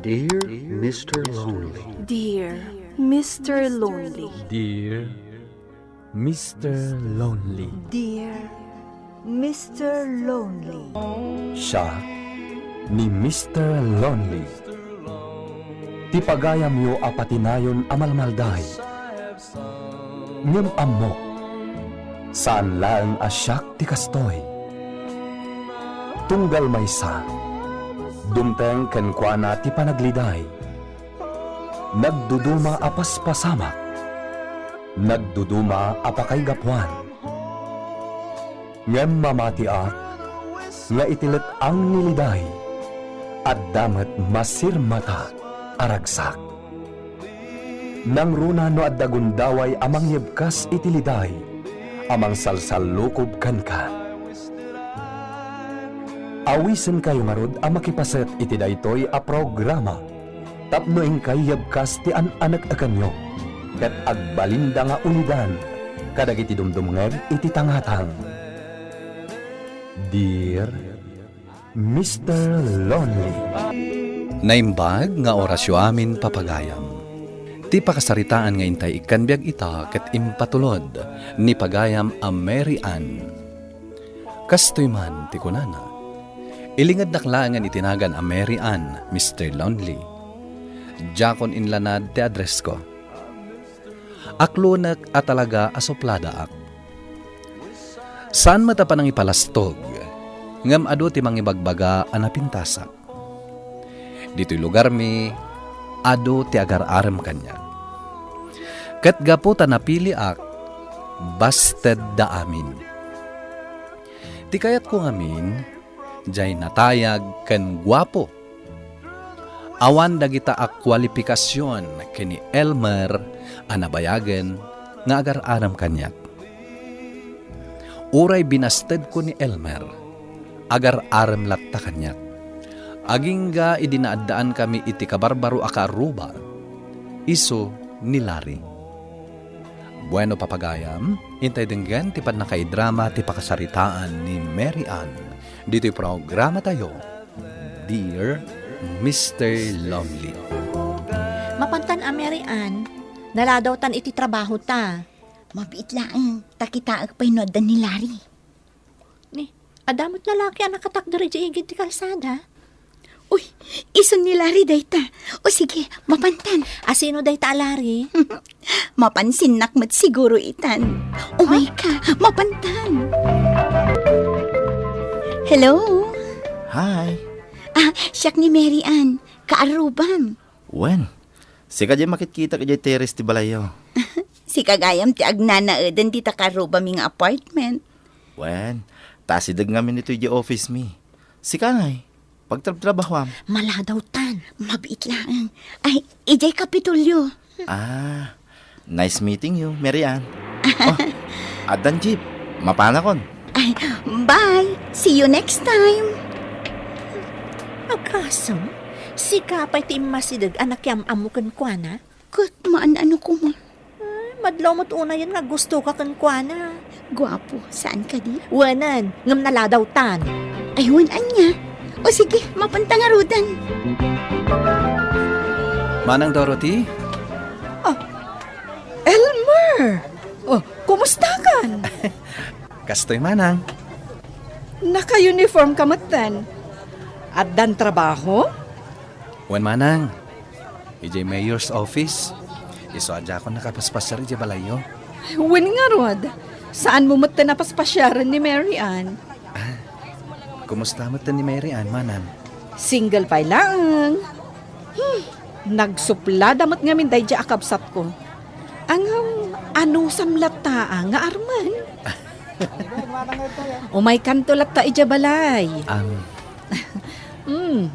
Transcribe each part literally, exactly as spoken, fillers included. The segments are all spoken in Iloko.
Dear Mister Lonely. Dear Mister Lonely. Dear Mister Lonely. Dear Mister Lonely. Siak ni Mister Lonely. Ti pagayamyo a patinayon a malmalday. Ngem ammok, saan laeng a siak ti kastoy. Tunggal maysa, dumteng kenkuana ti panagliday. Nagduduma a paspasamak. Nagduduma a pakaigapuan. Ngem mamatiak nga iti let-ang ni liday, adda met masirmata a ragsak. Nangruna no adda gundaway a mangyebkas iti liday a mangsalsallukob kenka. Awisenkayo ngarud a makipaset iti daytoy a programa tapno inkay yebkas ti an-aneknekanyo ket agbalinda nga ulidan kadagiti dumdumngeg iti tangatang. Dear Mister Lonely. Naimbag nga orasyo amin, papagayam. Ti pakasaritaan nga intay ikkan biag ita ket impatulod ni pagayam a Mary Ann. Kastoy man ti kunana, ilingednak laengen iti nagan a Mary Ann, Mister Lonely. Diakon inlanad ti addressko. Aklonek a talaga a supladaak. Saan met a panangipalastog, ngem adu ti mangibagbaga a napintasak. Ditoy lugarmi, adu ti agar-arem kaniak. Ket gapu ta napiliak, bastedda amin. Ti kayatko ngamin, diay natayag ken guapo. Awan dagita a kualipikasion ken ni Elmer a nabayagen nga agar-arem kaniak. Uray binastedko ni Elmer, agar-arem latta kaniak. Agingga idi naaddaankami iti kabarbaro a kaarruba, isu ni Larry. Bueno, papagayam, intay denggen ti pannakaidrama ti pakasaritaan ni Mary Ann ditoy programatayo, Dear Mister Lonely. Mapantan a, Mary Ann, naladawtan iti trabaho ta. Mabiit laeng, ta kitaek pay no adda ni Larry. Ni, adda met lalaki a nakatakder idiay igid ti kalsada. Uy, isu ni Larry dayta. O sige, mapantan. A, sino dayta a Larry? Mapansinnak met siguro itan. Umay ka, mapantan. Hello? Hi. Ah, siak ni Mary Ann. Kaarrubam. Wen, sika diay makitkitak idiay terrace ti balayyo. Sika gayam ti agnanaeden dita kaarrubami nga apartment. Wen, ta asideg ngamin itoy idiay office mi. Sika ngay, pagtrabtrabahuam? Maladawtan. Mabiit laeng. Ay, idiay Kapitolyo. Ah, nice meeting you, Mary Ann. Oh, addan jeep. Mapanakon. Ay, bye. See you next time. Agasem, sika pay ti immasideg a nakiam-ammo kenkuana? Ket maan-ano koma. Ay, madlaw met unayen nga gustoka kenkuana. Guapo, saan kadi? Wen, ngem naladawtan. Ay, wen ania? O sige, mapanta ngaruden. Manang Dorothy? Oh, Elmer! Oh, kumustakan? Kastoy, Manang. Naka-uniform ka metten. Addan trabaho? Wen, Manang. Idiay mayor's office. Isu a diakon nakapaspasiar idiay balayyo. Wen ngarud, saanmo metten a paspasiaren ni Mary Ann? Ah, kumusta metten ni Mary Ann, Manang? Single pay laeng. Hmm, nagsuplada met ngamin daydiay a kabsatko. Ngem, anusam latta a nga armen? Umaykanto latta idiay balay. Am. Hmm.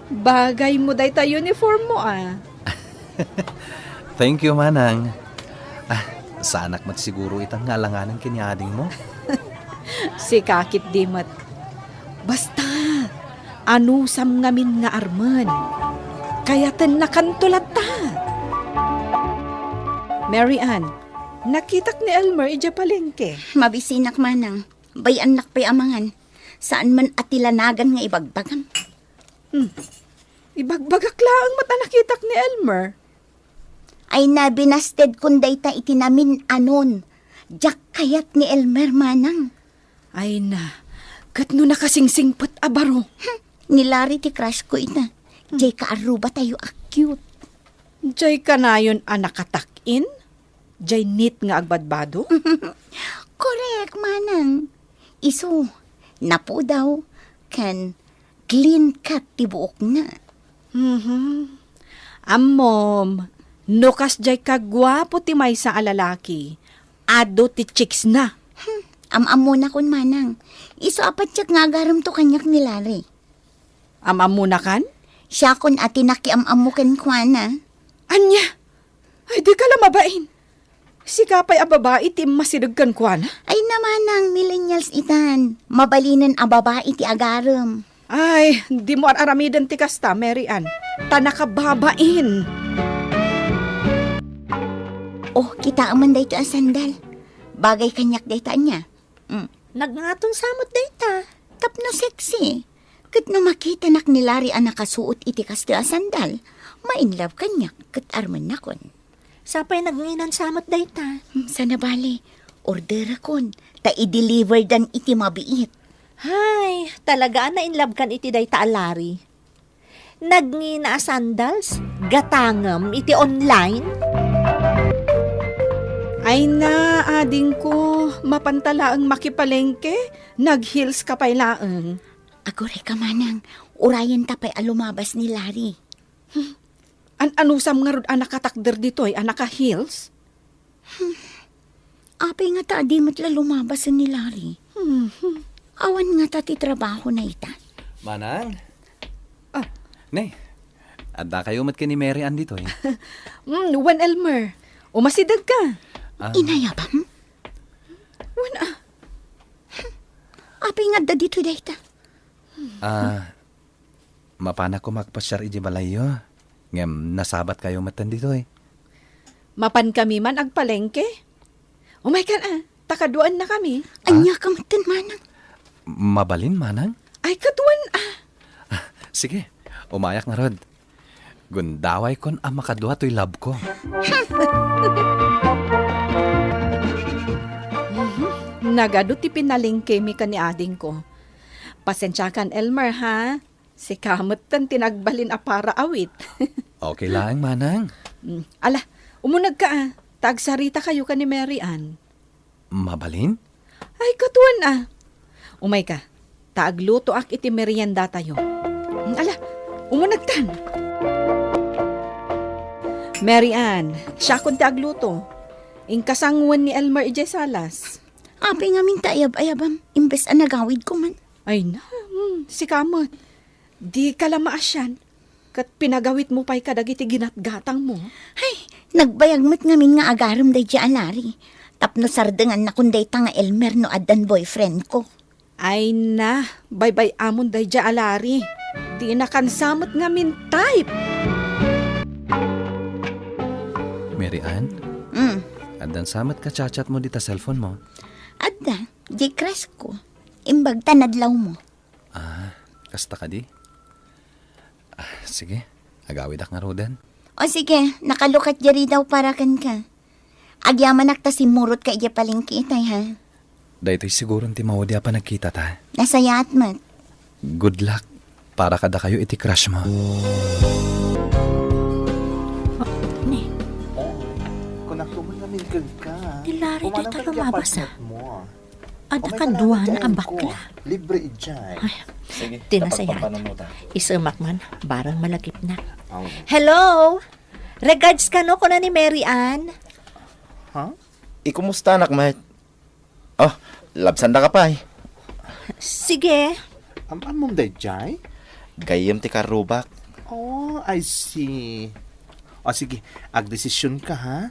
Bagaymo dayta uniformmo a. Thank you, Manang. Ah, saanak met siguro itan nga alanganen ken ni adingmo. Sika ketdi met. Basta, anusam ngamin nga armen. Kayatennakanto latta. Mary Ann, nakitak ni Elmer idiay palengke. Mabisinak, Manang. Bay-annak pay a mangan. Saan man a ti lanagan nga ibagbagam. Hmm. Ibagbagak laeng met a nakitak ni Elmer. Ay, nabinastedkon dayta iti namin-anon. Diak kayat ni Elmer, manang. Ay na, ket no nakasingsingpet a baro. Hmm, ni Larry ti crush ko ita. Jay kaarruba tayo a cute. Jay kanayon a nakatak-in? Jay neat nga agbadbado? Correct, manang. Isu, napudaw, ken clean cut ti buokna. Mhm. Ammom, no kasjay kaguapo ti maysa a lalaki, adu ti chicks na. Hmm, am-ammonakon, manang. Isu a patiek nga agaremto kaniak ni Larry. Am-ammonakan? Siakon a ti nakiam-ammo kenkuana. Ania? Ay, di ka la mabain. Sika pay a babai ti immasideg kenkuana? Ay, na manang, millennials itan. Mabalinen a babai ti agarem. Ay, dimo ar-aramiden ti kasta, Mary Ann. Ta nakababain. Oh, kitaem man daytoy a sandal. Bagay kaniak dayta, ania? Mm. Nagngaton sa met dayta. Tapno sexy. Ket no makitanak ni Larry a nakasuot iti kastoy a sandal, ma-in love kaniak ket armennakon. Sapay nagnginan sa met dayta. Hmm, sana bale, orderakon, ta i-deliverdan iti mabiit. Hay, talaga a na-in love kan iti dayta a Larry. Nagngina a sandals, gatangem iti online? Ay na, adingko, mapanta laeng makipalengke, nag-heels ka pay laeng. Aguray ka, manang, urayenta pay a lumabas ni Larry. An-anusam ngarud a nakatakder ditoy a naka-heels? Hmm. Apay ngata a di met la lumabasen ni Larry? Hmm. Awan ngata ti trabahona ita? Manang? Ah. Ne, adda kayo met ken ni Mary Ann ditoy? Hmm, wen Elmer. Umasideg ka. Ah. Inayabam? Wen, ah. Apay nga adda ditoy dayta? Ah, mapanak koma agpasiar idiay balayyo, ngem nasabat kayo metten ditoy. Mapan kami man agpalengke? Umaykan a, ta kaduaennakami. Ah? Ania ka metten, manang? Mabalin, manang? Ay, kaduan a. Ah, sige, umayak ngarud. Gundawaykon a makadua toy love ko. Mhm. Nagadu ti pinalengkemi ken ni adingko. Pasensiakan, Elmer, ha? Sika metten ti nagbalin a para awit. Okay laeng, manang. Mm. Ala, umunegka a. Ta agsaritakayo ken ni Mary Ann. Mabalin? Ay, kaduan a. Umayka, ta aglutoak iti meriendatayo. Mm, ala, umunegtan. Mary Ann, siakon ti agluto. Inka sangoen ni Elmer idiay salas. Apay ngamin ta ayab-ayabam, imbes a nagawidko man. Ay na, hmm, sika met. Dika la maasian, ket pinagawidmo pay kadagiti ginatgatangmo. Ay, nagbayag met ngamin nga agarem daydiay a Larry. Tapno sardengannakon dayta nga Elmer no addan boyfriendko. Ay na, baybay-amon daydiay a Larry. Dinakan sa met ngamin type. Mary Ann? Mm. Addan sa met ka chat-chatmo dita cellphone mo? Adda, di crush ko. Imbag ta nadlawmo. Ah, kasta kadi? Ah, sige, agawidak ngaruden. O sige, nakalukat diay ridaw para kenka. Agyamanak ta simmurotka idiay palengke itay, ha? Daytoy siguron ti maudi a panagkitata. Nasayaat met. Good luck para kadakayo iti crush mo. Ni. Oh, kunak ko man nga milkag ka. Ni Larry, kumana dayta ka lumabas, ah. Adda kadua na a bakla. Libre idiay. Ay, sige, ti nasayaat. Isemak man, barang malagipna. Hello? Regards kano, kuna ni Mary Ann? Ha? Ikumusta, anak met? Oh, labsandaka pay. Sige. Am-ammom daydiay? Gayyem ti karrubak. Oh, I see. O sige, agdesisionka, ha?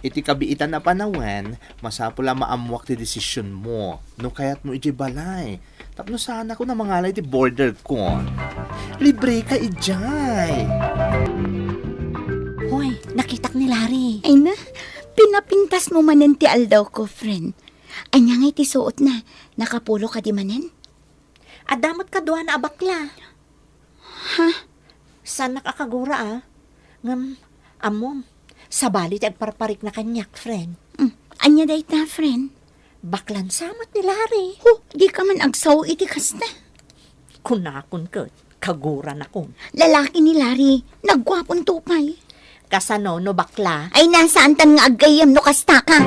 Iti kabiitan a panawen, masapul a maammoak ti desisionmo. No kayatmo idiay balay, tapno saanakon a mangala iti boarderko. Libreka idiay. Hoy, nakitak ni Larry. Ay na, pinapintasmo manen ti aldawko, friend. Ania ngay ti suotna? Nakapulo kadi manen? Adda met kaduana a bakla. Ha? Saannak a kagura, a. Ngem, ammom, sabali ti agparparikna kaniak, friend. Mm, ania dayta, friend? Baklan sa met ni Larry. Ho, dika man agsao iti kasta. Kunakon ket, kaguranakon. Lalaki ni Larry, nagguaponto pay. Kasano no bakla? Ay, nasaantan nga aggayyem no kastaka.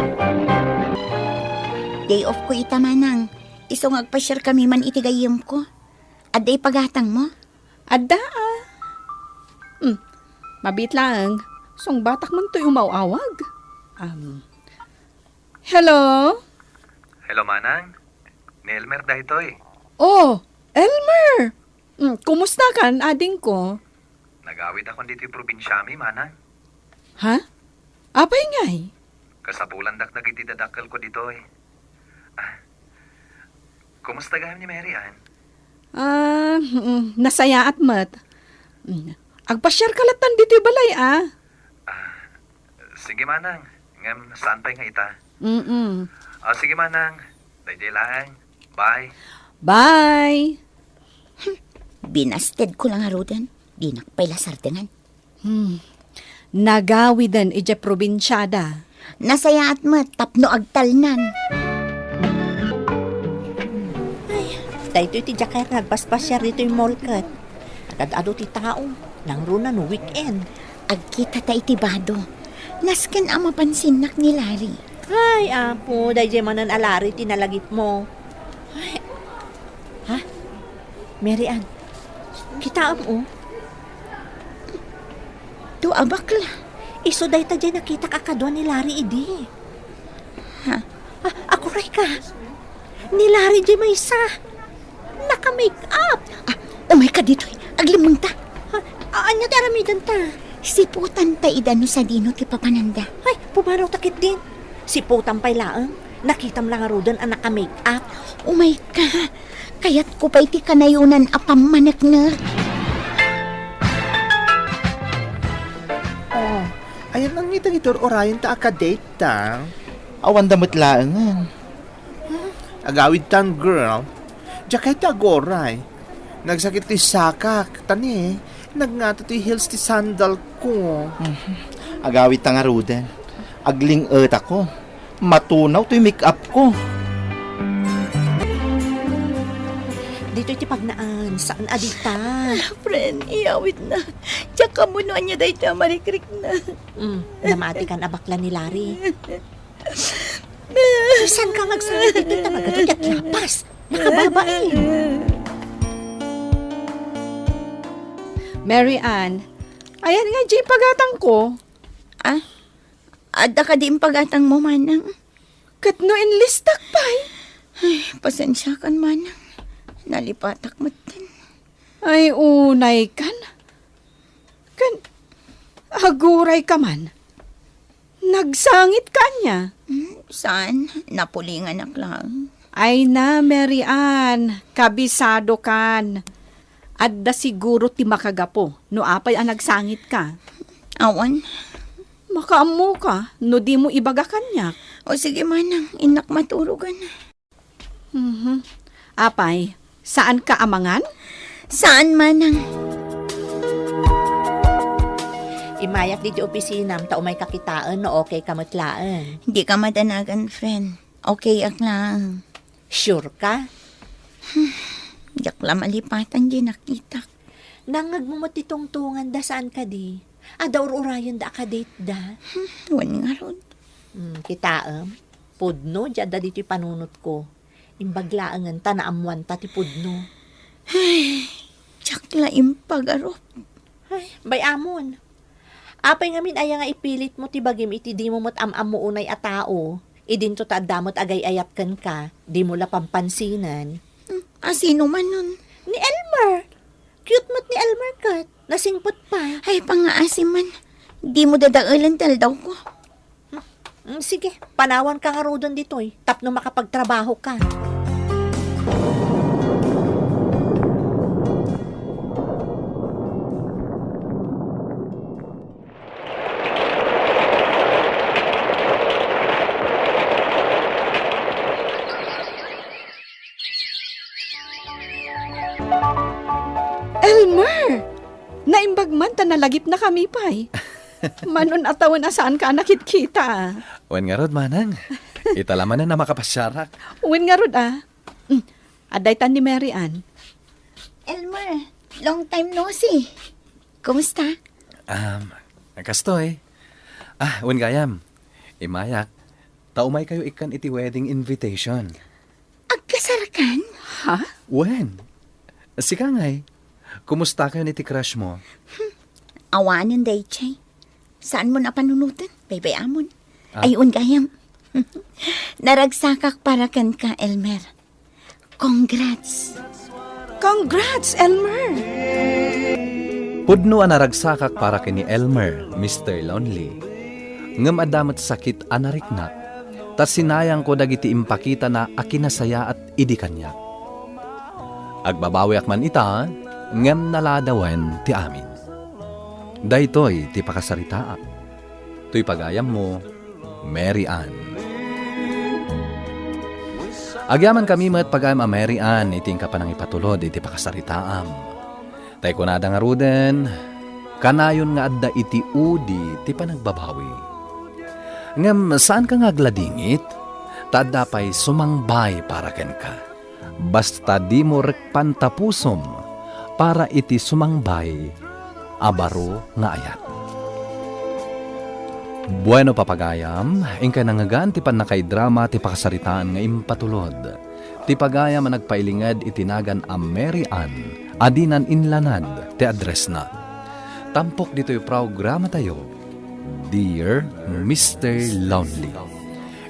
Day off ko ita, manang. Isu nga agpasiarkami man iti gayyemko. Adda ipagatangmo? Adda, a. Hmm. Mabiit laeng. Sungbatak man toy umaw-awag. Um. Hello? Hello, manang. Ni Elmer daytoy. Oh, Elmer! Hmm, kumusta kan, adingko? Nagawidakon ditoy probinsiami, manang. Ha? Apay ngay? Kasapulandak dagiti dadakkelko ditoy. Ah, kumusta gayam ni Mary Ann? Ah, mm, nasayaat met. Mm, agpasiarka lattan ditoy balay, a. Ah, sige, manang. Ngem saan pay nga ita? Mm-mm. Ah, sige, manang. Daydiay laeng. Bye. Bye. Binastedko la ngaruden. Dinak pay la sardengan. Hmm. Nagawiden idiay probinsiada. Nasayaat met tapno agtalnan. Ay, daytoy ti diak kayat nga agpaspasiar ditoy mall ket. Agad-adu ti tao. Nangruna no weekend. Agkitata iti bado. Nasken a mapansinnak ni Larry. Ay, Apo, daydiay manen a Larry ti nalagipmo. Ay. Ha? Mary Ann, kitaem, o. Dua a bakla. Isu dayta diay nakitak a kadua ni Larry idi. Ha? Ah, agurayka. Ni Larry diay maysa. Naka-make up. Ah, umayka ditoy. Aglimmengta. Ha? A-, ania ti aramidenta? Siputanta ida no sadino ti papananda. Ay, pumanawta ketdin. Siputam pay laeng. Nakitam la ngaruden a naka-make up. Umayka. Kayatko pay ti kanayonan a pammaneknek. Oh, ayan ang ngitang iti ur-urayenta a kadate ta. Awanda met laengen. Hmm, agawidtan, girl. Diak kayat ti aguray. Nagsakit ti sakak, ta ni, nagngato ti heels ti sandal ko. Mhm. Agawidta ngaruden. Agling-etako. Matunaw toy make-up ko. Ditoy ti pagnaan, saan a dita. Ah, friend, iyawidna. Diak ammo no ania dayta a marikrikna. Mm, namatikan a bakla ni Larry. Saan ka nga agsangit ditoy talaga, diak lapas. Nakababain. Mary Ann, ayan nga diay ipagatangko. Ah? Adda kadi impagatangmo, manang? Ket no inlistak pay? Ay, pasensiakan, manang. Nalipatak metten. Ay, unaykan. Ken, agurayka man. Nagsangitka ania? Hmm, saan? Napulinganak lang. Ay na, Mary Ann, kabisadokan. Adda siguro ti makagapu no apay a nagsangitka. Awan. Makaammoka no dimo ibaga kaniak. O sige, manang, innak maturogan. Mhm. Apay, saanka a mangan? Saan, manang. Imayak ditoy opisinam ta umayka kitaen no okay ka met laeng. Dika madanagan, friend. Okay ak lang. Sure ka? Hmm, diak la malipatan diay nakitak. Nangngegmo met ti tungtunganda, saan kadi? Adda ur-urayenda a kadate da? Hmm, wen ngarud. Hmm, kitaem, pudno diay adda ditoy panunotko. Imbag laengen ta naammoanta ti pudno. Ay, diak la impagarup. Ay, bay-amon. Apay ngamin aya nga ipilitmo ti bagim iti dimo met am-ammo unay a tao? Idinto ta adda met agay-ayat kenka, dimo la pampansinen. Hmm, a sino manen? Ni Elmer. Cute met ni Elmer ket. Nasingpet pay. Ay, pangngaasim man. Dimo dadaelen ti aldawko. Hmm, sige, panawanka ngaruden ditoy tapno makapagtrabahoka. Elmer! Naimbag Nalagipnakami pay. Manon a tawen a saanka a nakitkita. Wen ngarud, manang. Ita la manen a makapasiarak. Wen ngarud, a. Mm. Adda itan ni Mary Ann. Elmer, long time no see. Kumusta? Um, kastoy. Ah, wen gayam. Imayak, ta umaykayo ikkan iti wedding invitation. Agkasarkan? Ha? Wen. Sika ngay, kumustakayon iti crush mo? Awanen dayjay. Saanmon a panunoten, baybay-amon. Ah. Ay, wen gayam. Naragsakak para kenka, Elmer. Congrats! Congrats, Elmer! Pudno a naragsakak para ken ni Elmer, Mister Lonely. Ngem adda met sakit a narikna, ta sinayangko dagiti impakitana a kinasayaat idi kaniak. Agbabawiak man ita, ngem naladawen ti amin. Daytoy ti pakasaritaak. Toy pagayammo, Mary Ann. Agyamankami met, pagayam a Mary Ann, iti inka panangipatulod iti pakasaritaam. Tay kunada ngaruden, kanayon nga adda iti udi ti panagbabawi. Ngem saanka nga agladingit, ta adda pay sumangbay para kenka. Basta dimo rekpan ta pusom para iti sumangbay a baro nga ayat. Bueno, papagayam, inkay nangngegan ti pannakaidrama ti pakasaritaan nga impatulod. Ti pagayam a nagpailinged iti nagan a Mary Ann a dinan inlanad ti addressna. Tampok ditoy programatayo, Dear Mister Lonely.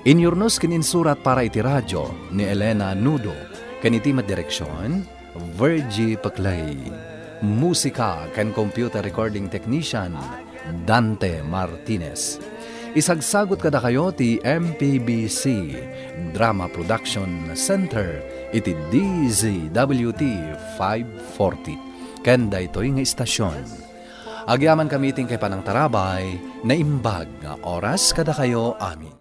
Inyurnos ken insurat para iti radio ni Elena Nudo, ken iti met direksion, Virgie Paclay. Musika ken computer recording technician, Dante Martinez. Isagsagut kadakayo ti M P B C Drama Production Center iti D Z W T five forty. Ken daytoy nga istasion. Agyamankami ti inkay panangtarabay, naimbag nga oras kadakayo amin.